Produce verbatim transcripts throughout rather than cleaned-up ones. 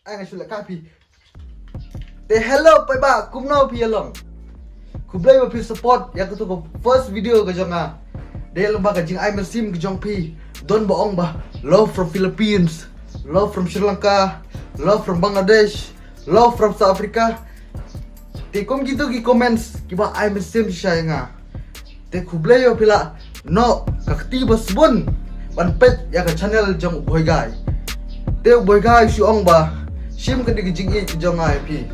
Ai nga shu leh copy. Te hello paidbah, kumno phi ïa long? Khublei ba phi support ïa katu ka first video ka jong nga. Dei lyngba ka jingai mynsiem ka jong phi. Don ba ong ba love from Philippines, love from Sri Lanka, love from Bangladesh, love from South Africa. Te kum kitu ki comments kiba ai mynsiem shisha ïa nga. Te khublei ïa phi la noh ka kti ba sbun ban peit ïa ka channel jong u Bhoigai. Te u Bhoigai shu ong ba shim ka dei ka jingïeit ka jong nga ïa phi.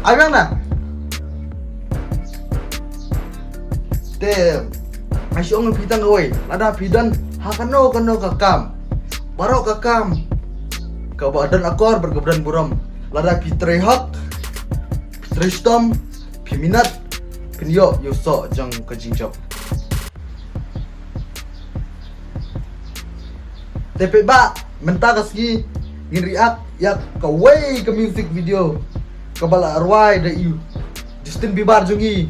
Ai biang na. Te nga shu ong ïa phi tang kawei, lada phi don ha kano kano ka kam, baroh ka kam kaba don akor bad kaba don burom, lada phi trei hok, phi trei shitom, phi minot, phin ïoh ïa u soh jong ka jingjop. Te paidbah, mynta ka sngi ngin react ïa kawei ka music video kaba la rwai da i Justin Bieber jong ngi,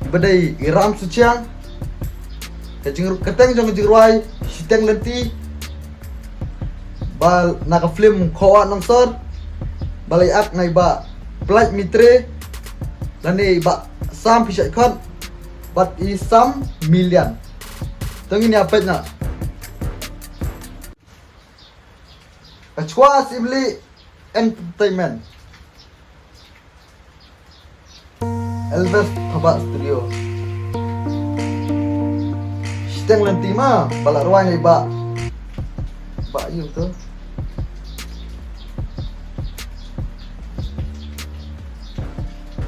iba dei i Ram Suchiang. Ka jing, kyrteng jong ka jingrwai Shiteng Lynti, ba na ka film Khaw Wah Nongsor, ba la ïa act na i Bah Plaid Mitre lane i Bah Sam Pishaikhot bad i Sam Milian. To ngin ïa peit noh. Ka Chwa Sibli Entertainment. Elvis Thabah Studio. Shiteng Lynti ma ba la rwai na i Bah, Bah ïa u tu.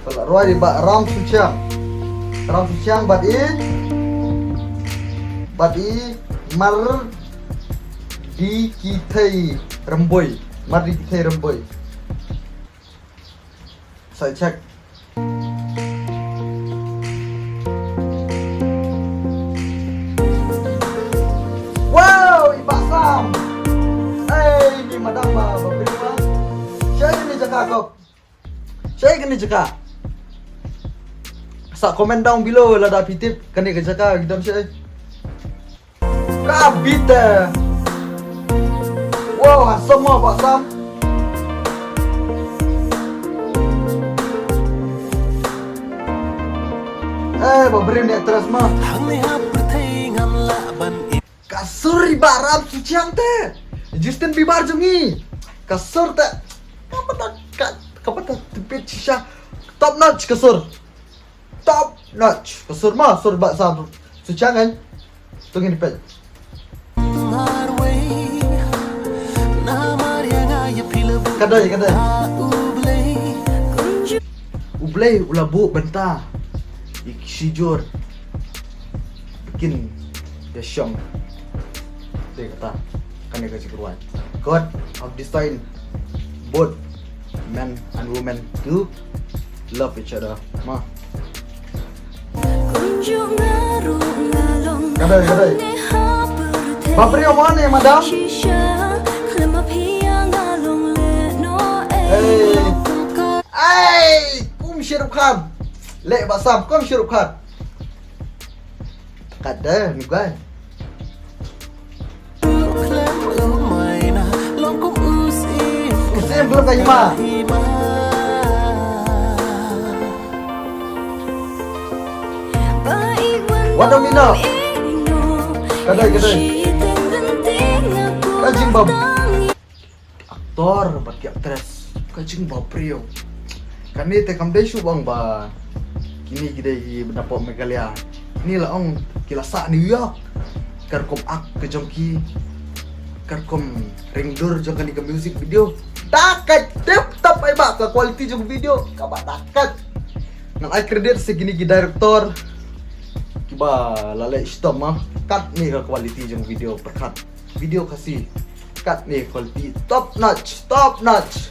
Ba la rwai na i Bah Ram Suchiang. Ram Suchiang bad i, bad i Mardikithei Rymbui. Mardikithei Rymbui. Sa check. Wow, i Bah Sam. Hey, ni madam ba, ba briew ba. Shaei kane ka jaka ko? Shaei kane ka jaka? Sa comment down below lada phi tip kane ka jaka ki dam shaei. Ka bit te. Wow, handsome mo Bah Sam. Eh, ba briew ne actress ma. Hangne ha pyrthei ngam lah ban i. Ka sur i Bah Ram Suchiang te. Justin Bieber jong ngi. Ka sur te. Ka pata ka, ka pata tipit shisha. Top notch ka sur. Top notch. Ka sur ma, sur Bah Sam Suchiang kan. To ngin peit. Ka dei, ka dei. U Blei u la buh bynta ïa ki shijur ba kin ïa shong. Dei kata, kane ka jingrwai. God have designed both men and women to love each other. Ma. Ka dei, ka dei. Ba briew mo ne, madam? Hey. Ai, kum Shah Rukh Khan. Leh Bah Sam, kum Shah Rukh Khan. Ka dei, nu guy. Sim belum ka hima. Waduh, Mino. Ka dei, ka dei. Ka jingbam. Actor bad ki actress, ka jingbam briew. Kane te kam dei shu ong ba kine ki dei ki bynta pop Meghalaya. Kine la ong ki la sah New York. Ka rukom act ka jong ki, ka rukom ring dur jong kane ka music video, da ka tip top ai ba ka quality jong video kaba da ka. Ngan ai credit sha kine ki director kiba la leh shitom ma, katne ka quality jong video pyrkhat. Video Khasi katne quality top notch, top notch.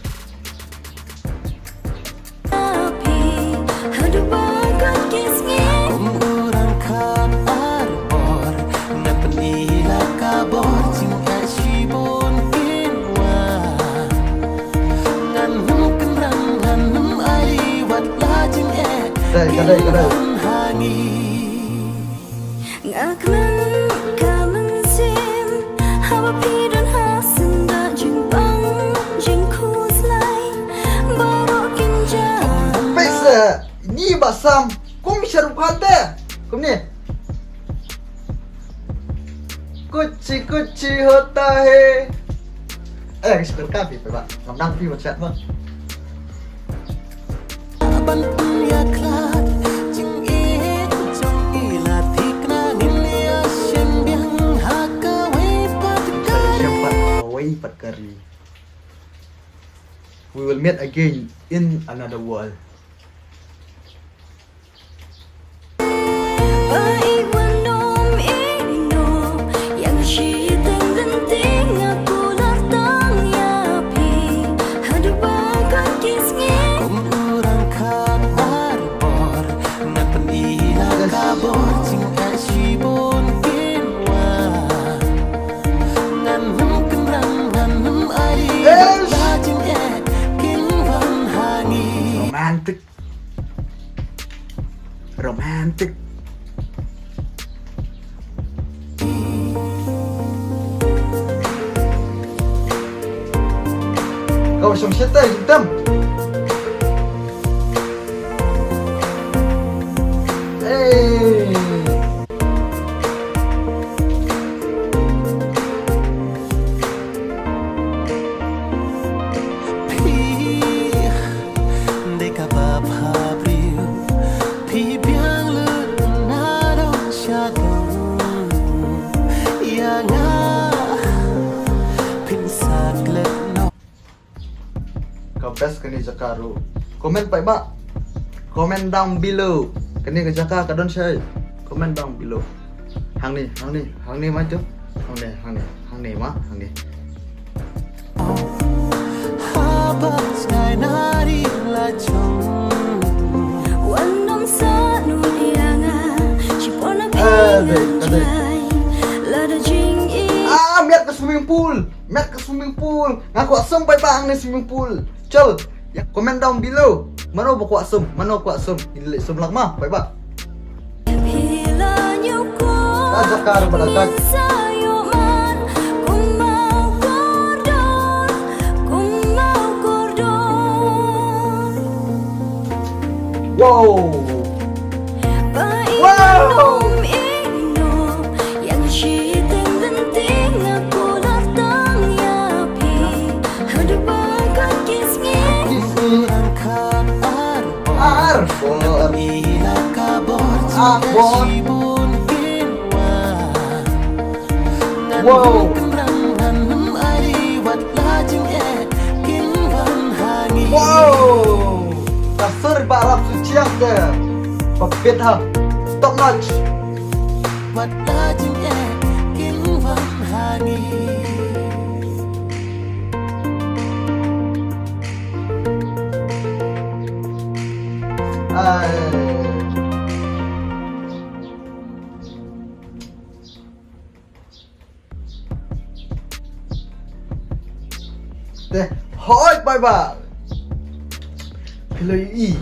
Dei, ka dei, ka dei. Nga kmen ka mynsiem haba phi don ha sendong. Bah Sam, kum Shah Rukh Khan te. Kumne. Kuch kuch hota hai. Eh, ka shikar ka phi ba. Ngam dang phi ba chat ba. Ban pynïakhlad jingïeit jong ngi la thikna ngin ïa shem biang ha kawei pat ka ri. Kawei pat ka ri. We will meet again in another world. Romantic. Romantic. Kau song sete hitam. Hey. Phi dei kaba phabriew, phi biang lut na dong sha dong. Ïa nga phin sa klet noh. Ka best kane jaka ruh. Comment paidbah. Comment down below. Kane ka jaka ka don shai. Comment down below. Hangne, hangne, hangne ma tu. Hangne, hangne, hangne ma, hangne. Ah, dei, dei. Ah, miat ka swimming pool. Miat ka swimming pool. Nga kwah sum paidbah hangne swimming pool. Chal. Ïa comment down below. Mano ba kwah sum, mano kwah sum. Ngin leit sum lang ma paidbah. Ka jaka ruh ba la kat. Wow. Wow. Kiss me. Ar bor. Ar bor. Wow. Wow. Ka sur ba rap su chiang te. Ba pit ha. Top notch. Ai. Te, hoi, paidbah. Phi la ïohi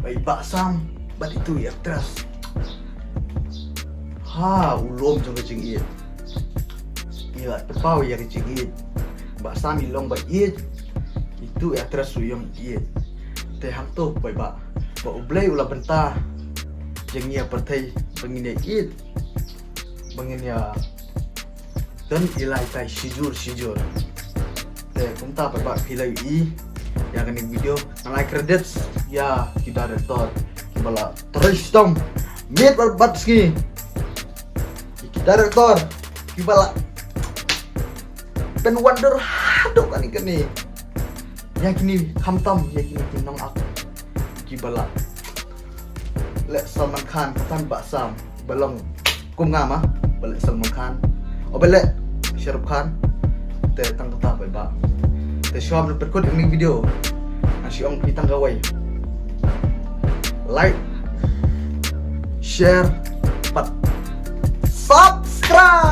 ba i Bah Sam bad itu i actress. Ha, u lum jong ka jingïeit. Ïa, te paw ïa ka jingïeit. Bah Sam i long ba ïeit. Itu i actress u long ïeit. Te hangto paidbah. Ba U Blei u la bynta jong ngi ïa pyrthei ba ngin ïa ïeit. Ba ngin ïa don i laitai shijur shijur. Te kumta paidbah phi la ïohi ïa kane ka video. Ngan ai credits ïa ki director kiba la trei shitom miet bad bad sngi. Ki director kiba la pynwandur haduh kane kane. Ïa kine khamtam ïa kine ki nongak kiba la leh Salman Khan katan Bah Sam ba long kum nga ma ba leh Salman Khan o ba leh Shah Rukh Khan. Te tang kata paidbah. Te shuwa ban pynkut ïa kane ka video ngan shu ong phi tang kawei. Like, share bad subscribe.